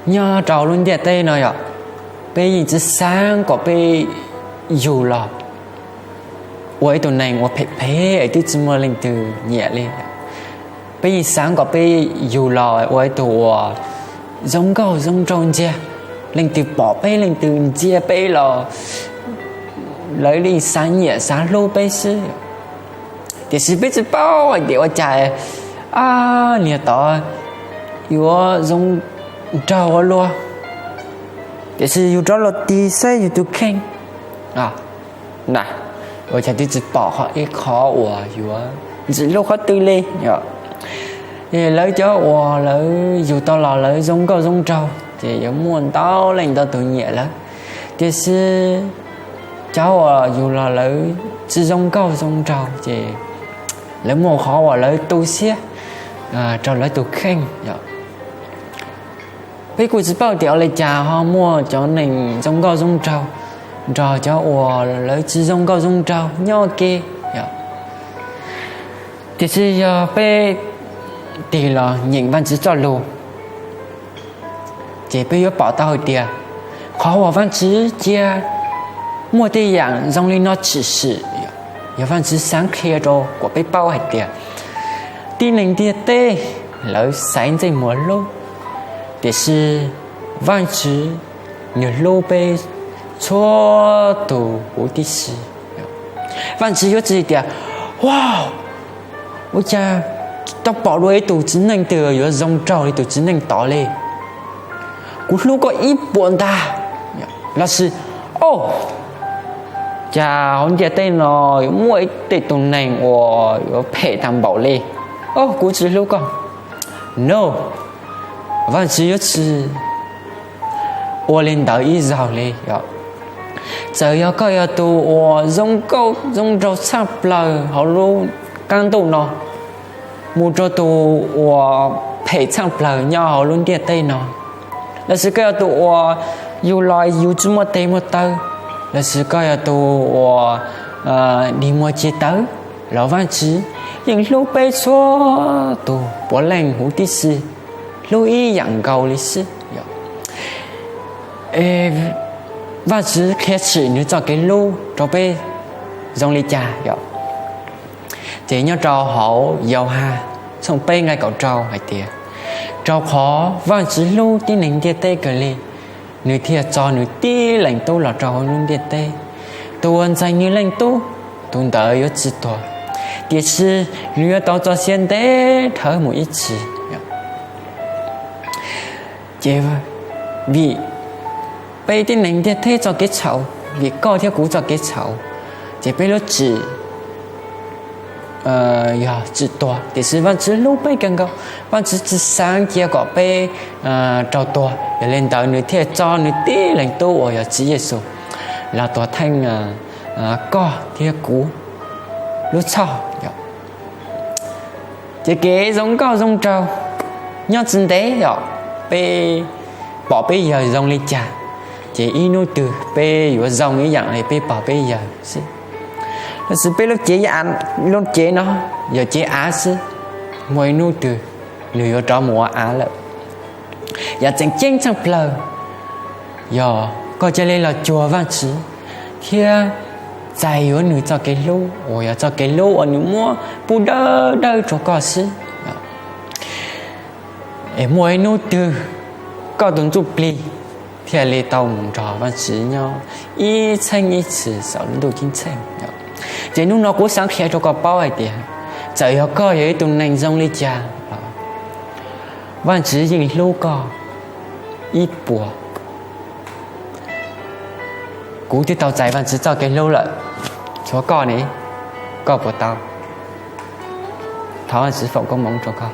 Nyob rau lub ntiaj teb no yog peb yeej tsi xaav kom peb yug los ua ib tug neeg uas phem phem es twb tsi muaj leej twg nyiam li. Peb yeej xaav kom peb yug los ua ib tug uas zoo nkauj zoo nraug ntxiag, leej twg pom peb leej twg ntxias peb los lawv yeej xaav nyiam xaav hlub peb xwb. Tiam sis peb tsi paub hais tias ua cas niag tod yuav zoo nraug ua luaj, tiam sis yug rov los tig saib yug tus kheej na, ua cas twb tsi pom ib qhov uas yuav ntxim hlub qhov twg li. Lawv cov uas lawv yug tau los lawv zoo nkauj zoo nraug ces yuav muaj ntau leej ntau tus nyiam lawv, tiam sis cov uas yug los lawv tsi zoo nkauj zoo nraug ces lawv muaj qhov uas lawv tu siab rau lawv tus kheej. Peb kuj tsi paub tias ua li cas ho muaj cov neeg zoo nkauj zoo nraug nrog cov uas lawv tsi zoo nkauj zoo nraug nyob ua ke. Tiam sis yog peb tig los nyeem Vaajtswv txoj lug, ces peb yuav pom tau hais tias qhov uas Vaajtswv cia muaj tej yaam zoo li no tshwm sim, yog Vaajtswv xaav qhia rau kom peb paub hais tias tib neeg ntiaj teb lawv xaiv ntsej muag hlub, tiam sis Vaajtswv nwg hlub peb txhua tus huv tib si. Vaajtswv yuav tsi tias, Wow, ua cas tau pom dua ib tug txiv neej twg yuav zoo nraug li tus txiv neej tod li, kuv hlub koj ib puas ntag. Lossis, O, cas hauv ntiaj teb no yuav muaj tej tug neeg uas yuav phem tag npaum li, O, kuv tsi hlub koj. No, Vaajtswv yuav tsi ua li ntawd ib zaug li. Txawm yog koj yog tus uas zoo nkauj zoo nraug tshaj plaws hauv lub qaab ntuj no, mus rau tus uas phem tshaj plaws nyob hauv lub ntiaj teb no, lossis koj yog tus uas yug los yug tsi muaj tes muaj taw, lossis koj yog tus uas dig muag tsis tawv, los Vaajtswv yeej hlub peb txhua tus puav leej huv tib si, hlub ib yaam nkaus li xwb. Vaajtswv qhia tshwm nwg txoj kev hlub rau peb zoo li cas yom? Ces nyob rau hauv Yauhas tshooj peb nqai kaum rau hais tias, rau qhov Vaajtswv hlub tib neeg ntiaj teb kawg li, nwg thiaj tso nwg tib leeg tub los rau hauv lub ntiaj teb. Tus uas ntseeg nwg leej tub, tus ntawd yuav tsi tuag, tiam sis nwg yuav tau txoj sia ntev dhawv mus ib txhis. Ces vim peb tib neeg ntiaj teb txoj kev txhaum, vim koj thiab kuv txoj kev txhaum, ces peb lub tsim yog tsim tuag, tiam sis Vaajtswv hlub peb kawg nkaus, Vaajtswv tsi xaav cia kom peb raug tuag, yog li ntawd nwg thiaj tso nwg tib leeg tub uas yog Tswv Yexus los tuag theej koj thiab kuv lub txhoj. Ces kev zoo nkauj zoo nraug nyob tsis ntev os, peb pom peb yawg zoo li cas, ces ib hnub twg peb yuav zoo ib yam li peb pom peb yawg xwb. Tab sis peb lub cev, lub cev no yog cev av xwb, muaj ib hnub twg nws yuav rov mus ua av lawm. Yam tseem ceeb tshaj plaws yog koj cia li los cuag Vaajtswv thiab txais yuav nws txoj kev hlub uas yog txoj kev hlub uas nws muab pub dawb dawb rau koj xwb. Es muaj ib hnub twg koj tus ntsuj plig thiaj li tau mus nrog Vaajtswv nyob ib txheeb ib txhis saum lub ntuj ceeb tsheej. Ces hnub no kuv xaav qhia rau koj paub hais tias txawm yog koj yog ib tug neeg zoo li cas los Vaajtswv yeej hlub koj ib puas. Kuv twb tau txais Vaajtswv txoj kev hlub lawm, tshuav koj ne, koj puas tau? Thov Vaajtswv foom koob hmoov rau koj.